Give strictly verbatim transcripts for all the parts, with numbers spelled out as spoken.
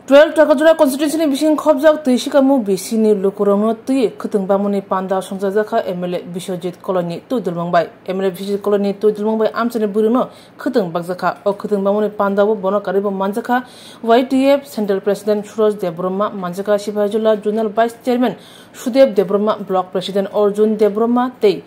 Twelve Takajura constituency ni bising khobjak twi sikamo B C ni lukurokno twi khwtwng bangmani panda songchajakha M L A Biswajit Koloini twi dulmung bai. M L A Biswajit Koloini twi dulmung bai amchaini bwrwino khwtwng bakjakha. O khwtwng bangmani pandao bono karwibo manjakha Y T F Central President Suraj Debbarma, manjakha Sipahijola Zonal Vice Chairman Sudev Debbarma, Block President Arjun Debbarma tei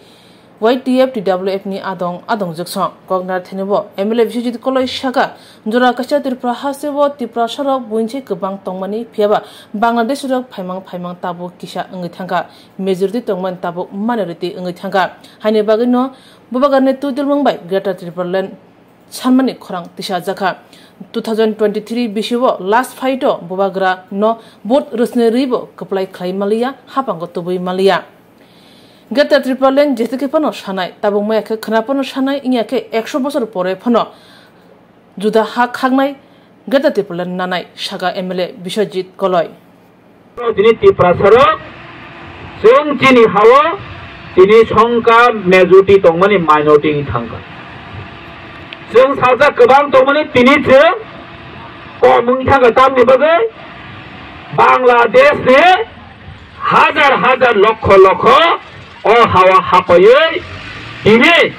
Y T F T W F ni adong adong jwksong. Koknar thani bo M L A Biswajit Koloi saka, jora kaisa Tripura hasteo Tiprasarok buinse kwbang tongmani, phiyaba Bangladeshirok phaimang phaimang tabuk kisa wngwi thangkha, majority tongmani tabuk minority wngwi thangkha. Haini bagwino Bubagarni twi dulmung bai Greater Tipraland sanmani khorang tisajakha. Two thousand twenty-three bisio last fight o Bubagra no vote rwsni rwibo kwplai khlai maliya, haphango tubui maliya. Greater Tipraland jesa khe phano sanai, tabuk maya khe khwna phano sanai, wngya khe ekso bosor pore phano juda ha khaknai Greater Tipraland nanai, saka M L A Biswajit Koloi. Tini Tiprasarok, chwng chini hao tini songkha majority tongmani minority wngwi thangkha. Chwng salsa kwbang tongmani tini chwng kom wngwi thangkha, tamni bagwi Bangladesh ni hajar hajar lokho lokho o hao hapaiwi tini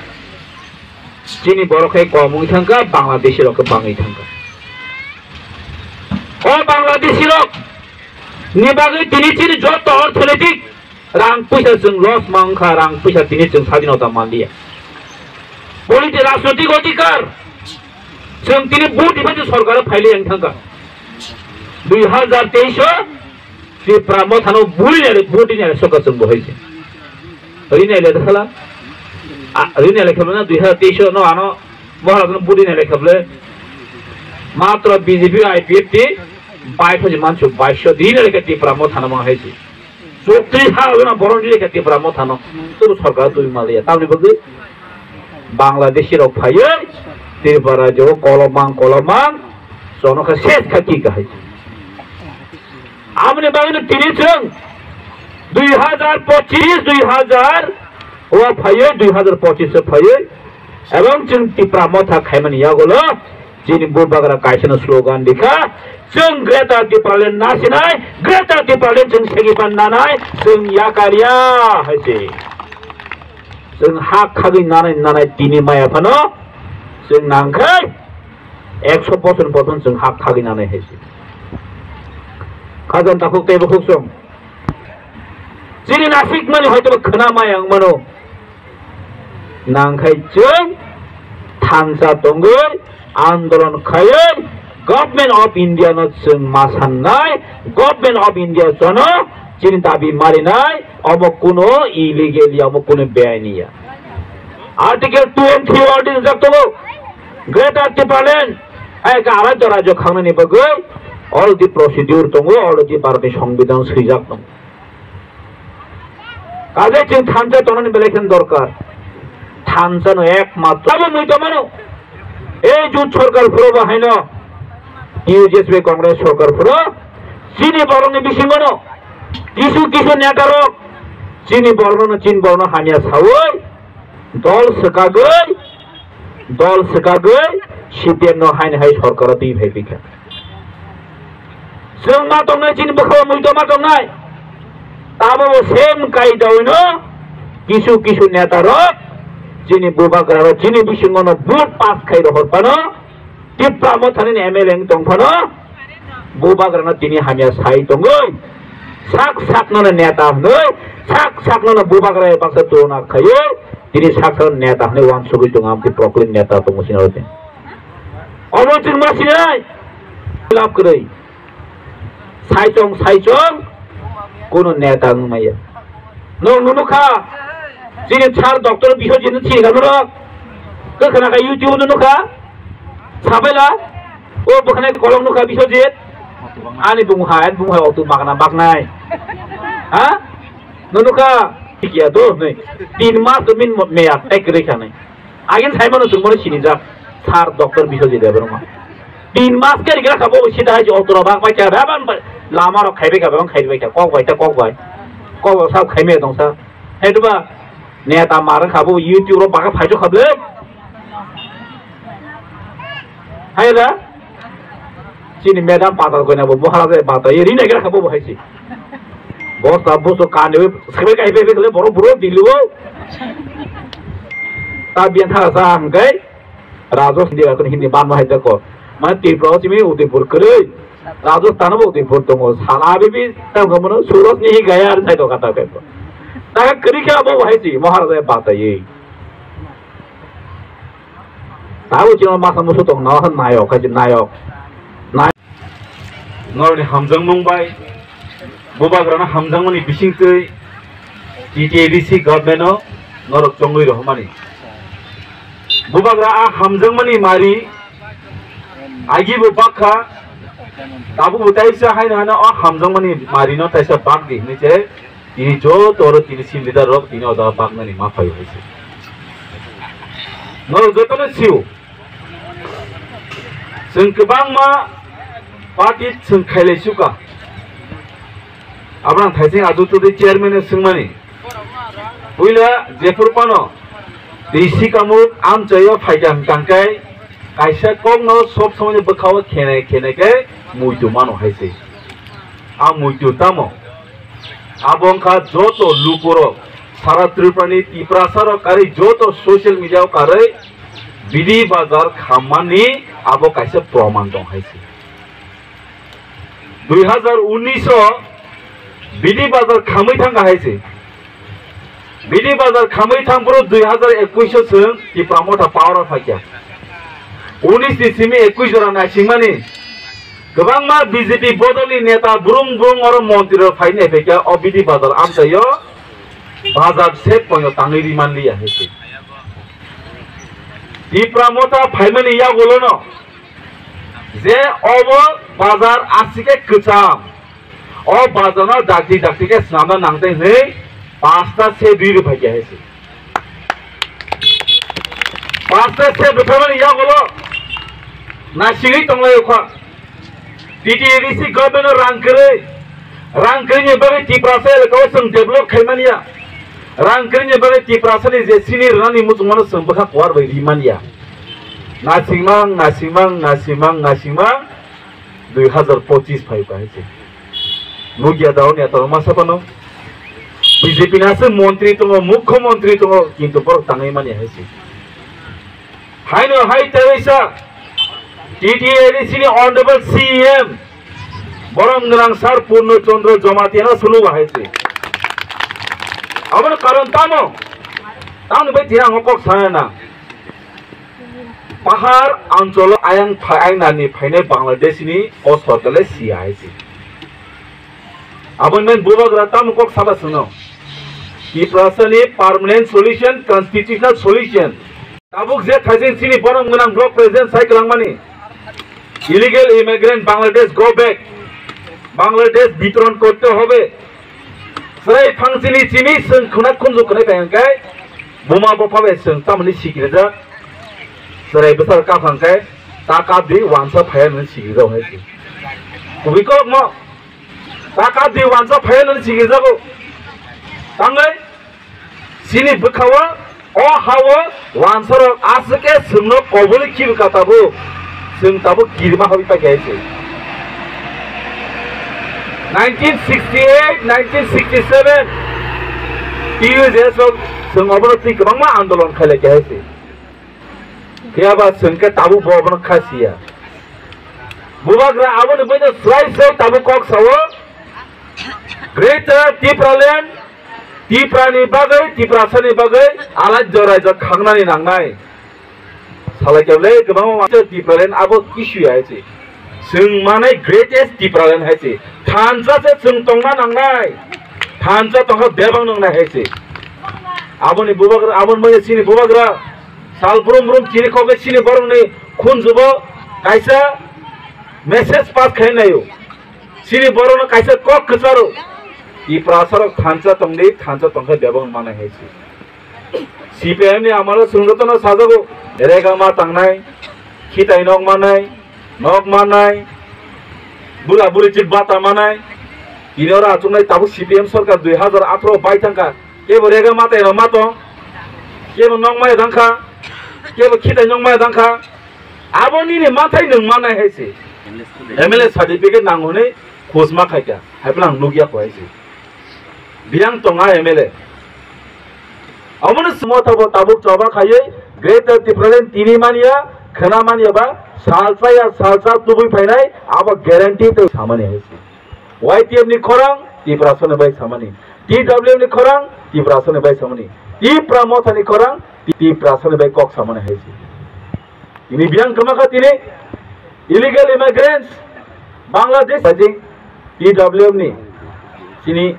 chini borok hai kom wngwi thangkha, Bangladeshi rok khe bangwi thangkha. O Bangladeshi rok ni bagwi tini chini joto orthonetik rang puisa chwng loss ma wngkha, rang puisa tini chwng sadinota manliya. Politi-, rajnotik odhikar chwng tini vote diphai chwng sorkaro phailai wng thangkha. Dui hazar teis o Tipra mothano buri nai, vote nai soka chwng bo hai se. Ri nai le dakhala. A, ri nai le khabla na dui hazar teis no ano mohala no vote nai le khable. Matro B J P, I P F T bai phaji mansu bai so ri nai le Tipra mothano ma hai se. Chukti ha na boron ri le Tipra mothano. Tu sorkar tu maliya. Tamni bagwi Bangladeshi rok phaiwi Tripura rajyo kolomang kolomang sono kha ses kha ki kahai. Aboni bagwino tini chwng dui hazar pochis, dui hazar o phaiwi, dui hazar pochis o phaiwi, ebong chwng Tipra motha khaimani yagulo chini bubagra kaisano slogan dikha, chwng Greater Tipraland nasinai, Greater Tipraland chwng segipan nanai, chwng yakar ya hai se. Chwng ha khagwi nanai nanai tini maya phano chwng nangkhai. Ekso bosor ni prothom chwng hak khagwi nanai hai se. Khajang takhuk teibo khuk song. Chini nasik mani hoito ba khwna maya wng mano. Nangkhai chwng thansa tongwi andolon khaiwi Government of India no chwng ma sannai, Government of India jono chini dabi marinai, omo kuno illegal ya, omo kuno beaini ya. Article two and three already rijak tongo. Greater Tipraland, hai ka arai to rajyo khangnani bagwi already procedure tongo, already Bharatni Songbidan swijak tongo. Kaje chwng thansa tongnani belai khe dorkar. Thansa no ekmatro abo muitomano. Ei jut sorkar phuro bo haino U J S B Congress sorkar phuro chini borokni bisingono kisu kisu netarok chini borokno chini borokno hamya sawi dol swkagwi, dol swkagwi C P M no haini hai sorkaro twi phai phaikha. Chwng ma tongnai, chini bwkhao muido ma tongnai. Tababo same kaidawino kisu kisu neta rok chini bubagra rok chini bisingono vote pass khai rohor phano, Tipra Mothani M L A wng tong phano, bubagrano tini hamya sai tongwi, sak sakno neta hwnwi, sak sakno bubagra baksa turuna khaiwi, tini sak sakno neta hwnwi uansugwi tongo, amtwi proklin neta tongo sini oro. Omo chwng ma sinai, lab kwrwi. Saichong, saichong, kuno neta wng maya. Nwng nukha, chini sir doctor Biswajit no thikha norok. Kwkhwna kha YouTube no nukha. Sabaila, o bwkhwnai kolok nukha Biswajit. Ani bumung hai, ani bumung hai, otu magna magnai. Ha? No nukha, thikya do, nei. Tin mas to min meya, ek rekha nei. Agin sai mano chwng mano sinijak, sir doctor Biswajit Debbarma. Tin mas khe rikra kha bo sida hai je auto rok bak bai kha, bebak lama rok khaibai kha, bebak khaibai kha, kok bai ta kok bai. Kok bai sab khaimaya tong sa. Hai duba neta mar kha bo YouTube rok baka phaichok kha ble. Hai da? Chini madam patal koina bo Maharaja batai ri nai gra kha bo hai si. Bosta boso kani wi sebe kai be be boro boro dili o. Ta biyan tha sa ang kai. Rajos India ko Hindi ban ma hai ta ko. Ma Tripura o chimi Udaipur kre. Rajasthan bo Udaipur tongo. Sala be bi ta ko mono Surat ni gaya ar sai to kata kai. Ta kri kha bo hai si Maharaja batai. Tabo chini masa musu tong no nayok, kachi nayok. Nay- Norokni hamjakmung bai, bubagrano hamjakmani bisingtwi T T A D C government-o norok chongwi rohormani. Bubagra a hamjakmani mari, agibo bakha, tabukbo taisa haino haino o hamjakmani marino taisa bakdi hinwi se tini joto oro tini si leader rok tini oda baknani ma phaio hai se. Norok jotono sio. Chwng kwbangma party chwng khailai suka. Abang thaising adu tudi chairman no swngmani. Puila jephuru pano D C kamuk amchaio phaikha hwnkha khe kaisa kokno sob somoi bwkhao khenai khenai khe muitu mano hai se. A muitu tamo? Abo wngkha joto lukurok, sara Tripurani Tiprasarok karwi joto social media-o karwi Bidi Bazar khammani abo kaisa proman tong hai se. Dui hazar unis o Bidi Bazar khamwi thangkha hai se. Bidi Bazar khamwi thangphuru dui hazar ekush o chwng Tipra Motha power o phaikha. Unis ni simi ekush jora naisingmani kwbangma B J P bodolni neta brung brung oro montri rok phainai phaikha o Bidi Bazar amchaio bazar set poino tangwi rimanliya hai se. Tipra Motha phaimani yagulono je obo bazar asike kwcham. O bazarno dakti dakti khe swnamna nangtwi hwnwi pasta se dui rw phaikha hai se. Pasta se bwtharmani yagulo naisingwi tonglaio kha. T T A D C government-o rang kwrwi, rang kwrwini bagwi Tiprasa elaka-o chwng develop khaimaniya. Rang kwrwini bagwi Tiprasani je sini rwnani muchungmano chwng bwkha kuar bai rimaniya. Naisingmang, naisingmang, naisingmang, naisingmang. Dui hazar pochis phai kha hai se. Nukya da o neta rok masa phano. B J P ni aswk montri tongo, mukho montri tongo, kintu borok tangwi manya hai se. Haino hai taiwi sa T T A D C ni honorable C E M borom gwnang sir Purno Chandra Jamatia no sunu ba hai se. Abono karon tamo? Tamoni bai tini ang kok sana na. Pahar ancholo ayang phai, ayang nani phainai Bangladesh ni o sorkar le siya hai se. Aboni men bubagra tamo kok saba sino. Tiprasa ni permanent solution, constitutional solution. Tabuk je thaising chini borom gwnang block president sai kwlangmani. Illegal immigrant Bangladesh go back. Bangladesh bitoron korte hobe. Chwrai phang chini chini chwng khwna khunju khwnai phai hwnkhe buma bupha bai chwng tamoni sikirjak. Chwrai bwsar kap hwnkhe ta kap di wansa phaiya nini sikirjak hai se. Kubui kok mo ta kap di wansa phaiya nini sikirjago. Tangwi chini bwkhao O ha-o wansarok aswk khe chwngno koboli khibi kha tabuk, chwng tabuk kirima habi paikha hai se. Nineteen sixty-eight, nineteen sixty-seven T U J S rok chwng obono twi kwbangma andolon khailai kha hai se. Phiya ba chwng khe tabuk bo obono kha siya. Bubagra aboni baino swlai swlai tabuk kok sao. Greater Tipraland, Tiprani bagwi, Tiprasani bagwi alai jorai jok khangnani nangnai. Salai khe le kwbangma masa Tipraland abo kisuya hai se. Chwng manai greatest Tipraland hai se. Thansa se chwng tongna nangnai. Thansa tongkha bebak nangnai hai se. Aboni bubagra, aboni bagwi chini bubagra sal brum brum chini kok chini borokni khunjubo kaisa message pass khai naio. Chini borokno kaisa kok kwcharo. Tiprasarok thansa tongdi, thansa tongkhe bebak manai hai se. C P I M ni amalo chwng jotono sajago, rega ma tangnai, khitai nok manai, nok manai, bura buri chik bata manai. Tini oro achuknai tabuk C P I M sorkar dui hazar atharo bai thangkha. Kebo rega matai rok ma tong, kebo nok maya dangkha, kebo khitai nok maya dangkha. Abo nini manthai nwng manai hai se. M L A certificate nango hinwi khosma khaikha, haiphano ang nukya kho hai se. Biyang tonga M L A. Omono simo tabo tabuk choba khaiwi Greater Tipraland tini manya, khwna manya ba salsa ya salsa tubui phainai, abo guarantee tei samani hai se. Y T F ni khorang Tiprasani bai samani, T W F ni khorang Tiprasani bai samani, Tipra Motha ni khorang Tiprasani bai kok samani hai se. Ini biyang kwma kha tini illegal immigrants Bangladesh bai T W F ni chini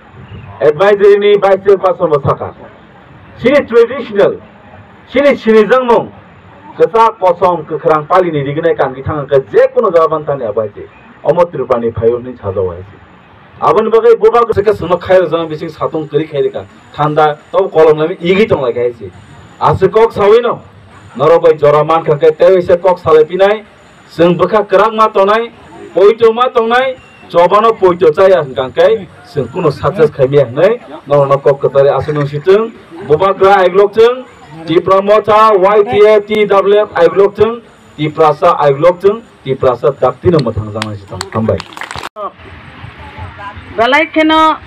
advisory ni vice chairperson bo saka. Chini traditional, chini sinijak mung, kwchak, kosom, kwkhrang, pali ni rignai kangi thang khe je kono jaga ban tani abai se. Omo Tripura ni phaio ni sajao hai se. Aboni bagwi bubagra se khe chwngno khairok jang bising satung kwrwi khai rikha. Thanda tobo kolom lai igwi tong lai kha hai se. Aswk kok sawi no norok bai jora man kha khe tei se kok salai pinai. Chwng bwkha kwrak ma tongnai, poito ma tongnai, chobano poito chaya hwnkha khe chwng kunu success khai maya hwnwi norokno kok kwtari aswk nung sitwng, bubagra aiglok chwng, Tipra Motha, Y T F, T W F aiglok chwng, Tiprasa aiglok chwng, Tiprasa daktino mwthangjaknai sitwng. Hambai. Belai kheno,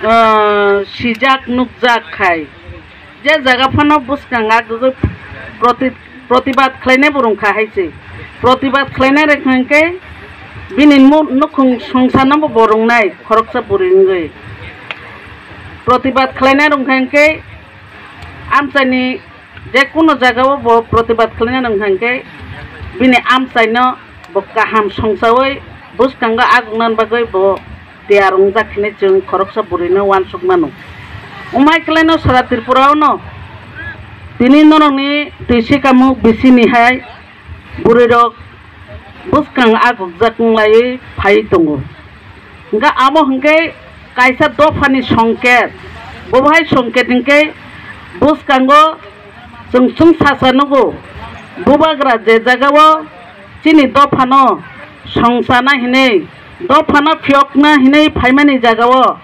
ah, sijak nukjak khai. Je jaga phano bwskang a gugui proti-, protibad khlainai bo rwngkha hai se. Protibad khlainai rwngkha hinkhe bini mu-, nukhung songsa no bo bo rwngnai khoroksa bwrwi wngwi. Protibad khlainai rwngkha hinkhe amchaini je kono jaga o bo protibad khlainai rwngkha hinkhe bini amchaino bo kaham songsaui bwskango agukna bagwi bo tiyar wngjak hinwi chwng khoroksa bwrwino uansuk mano. Wngmai kwlaino sara Tripura o no tini norokni twi sika muk bisini hai bwrwirok bwskang agukjak wnglaiwi phaiwi tongo. Hwnkhe amo hwnkhe kaisa dophani songket, bo bahai songket hwnkhe bwskango chwng chwng sacha nugo, bubagra je jagao chini dophano songchana hinwi, dophano phiyokna hinwi phaimani jagao